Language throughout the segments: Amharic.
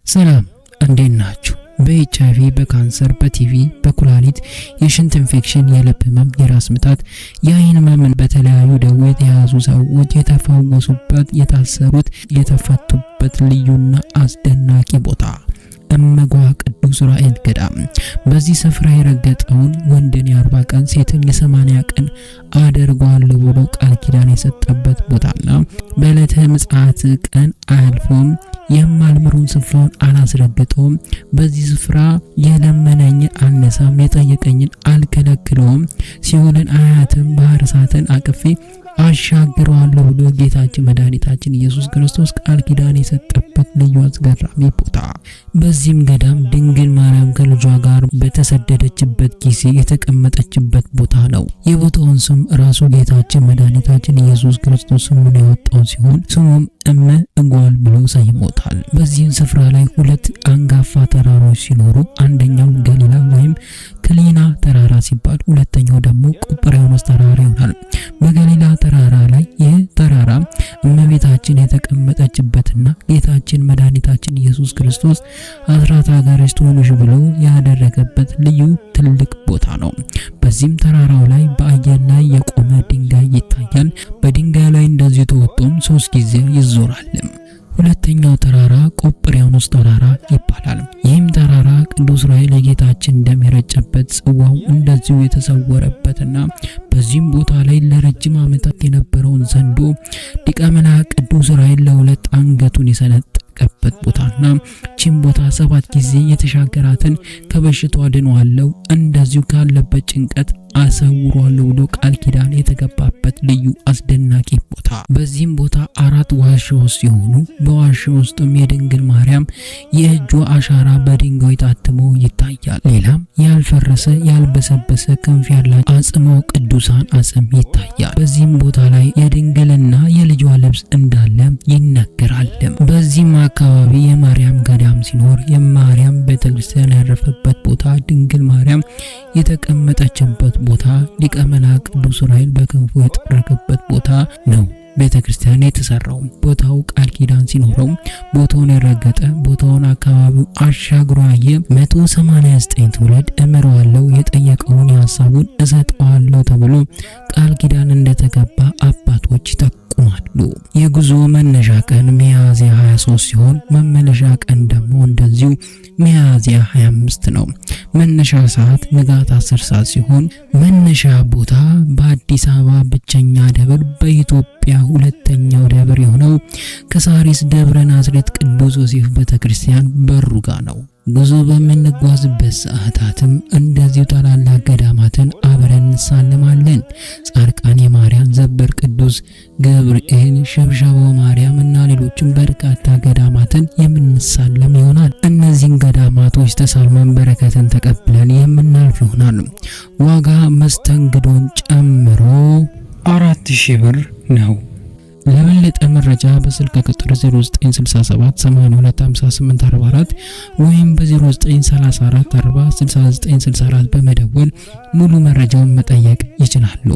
ሰላም፣ እንዴት ናችሁ? በኤችአይቪ፣ በካንሰር፣ በቲቢ፣ በኩላሊት፣ የሽንት ኢንፌክሽን፣ የልብ ህመም፣ የራስ ምታት፣ የአይን ህመምን በተለያዩ ደዌ የተያዙ ሰዎች የተፈወሱበት፣ የታሰሩት የተፈቱበት ልዩና አስደናቂ ቦታ እመጓ ቅዱስ ዑራኤል ገዳም። በዚህ ስፍራ የረገጠውን ወንድን የ40 ቀን ሴትን የ80 ቀን አደርገዋለሁ ብሎ ቃል ኪዳን የሰጠበት ቦታና በዕለተ ምጽአት ቀን አያልፎም፣ የማልምሩን ስፍራውን አላስረግጠውም፣ በዚህ ስፍራ የለመነኝን አልነሳም፣ የጠየቀኝን አልከለክለውም፣ ሲኦልን አያትም፣ ባህረ እሳትን አቅፌ አሻግረዋለሁ ብሎ ጌታችን መድኃኒታችን ኢየሱስ ክርስቶስ ቃል ኪዳን የሰጠበት ልዩ አስገራሚ ቦታ። በዚህም ገዳም ድንግል ማርያም ከልጇ ጋር በተሰደደችበት ጊዜ የተቀመጠችበት ቦታ ነው። የቦታውን ስም ራሱ ጌታችን መድኃኒታችን ኢየሱስ ክርስቶስ ስሙን ያወጣው ሲሆን ስሙም እመ እጓል ብሎ ሰይሞታል። በዚህም ስፍራ ላይ ሁለት አንጋፋ ተራሮች ሲኖሩ አንደኛው ገሊላ ወይም ክሊና ተራራ ሲባል ሁለተኛው ደግሞ ቆጵርያኖስ ተራራ ይሆናል። በገሊላ ተራራ ላይ ይህ ተራራ እመቤታችን የተቀመጠችበትና ጌታችን መድኃኒታችን ኢየሱስ ክርስቶስ አስራት ሀገረች ትሆንሽ ብሎ ያደረገበት ልዩ ትልቅ ቦታ ነው። በዚህም ተራራው ላይ በአየር ላይ የቆመ ድንጋይ ይታያል። በድንጋይ ላይ እንደዚሁ ተወጥቶም 3 ጊዜ ይዞራል። ሁለተኛው ተራራ ቆጵርያኖስ ተራራ ይባላል። ይህም ተራራ ቅዱስ ዑራኤል የጌታችን ደም የረጨበት ጽዋው እንደዚሁ የተሰወረበትና በዚህም ቦታ ላይ ለረጅም ዓመታት የነበረውን ዘንዶ ሊቀ መላእክት ቅዱስ ዑራኤል ለሁለት አንገቱን የሰነጠቀበት ቦታና ቺም ቦታ 7 ጊዜ የተሻገራትን ከበሽታው አድነዋለሁ እንደዚሁ ካለበት ጭንቀት አሰውሯለሁ ብሎ ቃል ኪዳን የተገባበት ልዩ አስደናቂ ቦታ። በዚህም ቦታ 4 ዋሻዎች ሲሆኑ በዋሻ ውስጥም የድንግል ማርያም የእጇ አሻራ በድንጋይ ታትሞ ይታያል። ሌላም ያልፈረሰ ያልበሰበሰ ክንፍ ያላቸው አጽመ ቅዱሳን አጽም ይታያል። በዚህም ቦታ ላይ የድንግልና የልጇ ልብስ እንዳለ ይነገራል። በዚህም አካባቢ የማርያም ገዳም ሲኖር የማርያም ቤተክርስቲያን ያረፈበት ቦታ፣ ድንግል ማርያም የተቀመጠችበት ቦታ፣ ሊቀ መላእክት ቅዱስ ዑራኤል በክንፉ የጠረገበት ቦታ ነው ቤተክርስቲያን የተሰራው። ቦታው ቃል ኪዳን ሲኖረው ቦታውን የረገጠ ቦታውን አካባቢው አሻግሮ ያየ 189 ትውልድ እምረዋለሁ የጠየቀውን የሐሳቡን እሰጠዋለሁ ተብሎ ቃል ኪዳን እንደተገባ አባቶች ይጠቁማሉ። የጉዞ መነሻ ቀን ሚያዝያ 23 ሲሆን መመለሻ ቀን ደግሞ እንደዚሁ ሚያዝያ 25 ነው። መነሻ ሰዓት ንጋት 10 ሰዓት ሲሆን መነሻ ቦታ በአዲስ አበባ ብቸኛ ደብር በኢትዮጵያ ሁለተኛው ደብር የሆነው ከሳሪስ ደብረ ናዝሬት ቅዱስ ዮሴፍ ቤተክርስቲያን በሩ ጋር ነው። ጉዞ በምንጓዝበት ሰዓታትም እንደዚሁ ታላላቅ ገዳማትን አብረን እንሳለማለን። ጻድቃኔ ማርያም፣ ዘበር ቅዱስ ገብርኤል፣ ሸብሸቦ ማርያም እና ሌሎችም በርካታ ገዳማትን የምንሳለም ይሆናል። እነዚህን ገዳማቶች ተሳልመን በረከትን ተቀብለን የምናልፍ ይሆናል። ዋጋ መስተንግዶን ጨምሮ 4000 ብር ነው። ለበለጠ መረጃ በስልክ ቁጥር 0967 82 58 44 ወይም በ0934 40 69 64 በመደወል ሙሉ መረጃውን መጠየቅ ይችላሉ።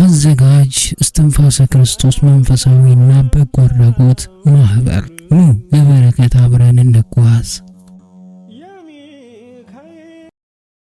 አዘጋጅ እስትንፋሰ ክርስቶስ መንፈሳዊና በጎ አድራጎት ማህበር። ኑ ለበረከት አብረን እንጓዝ።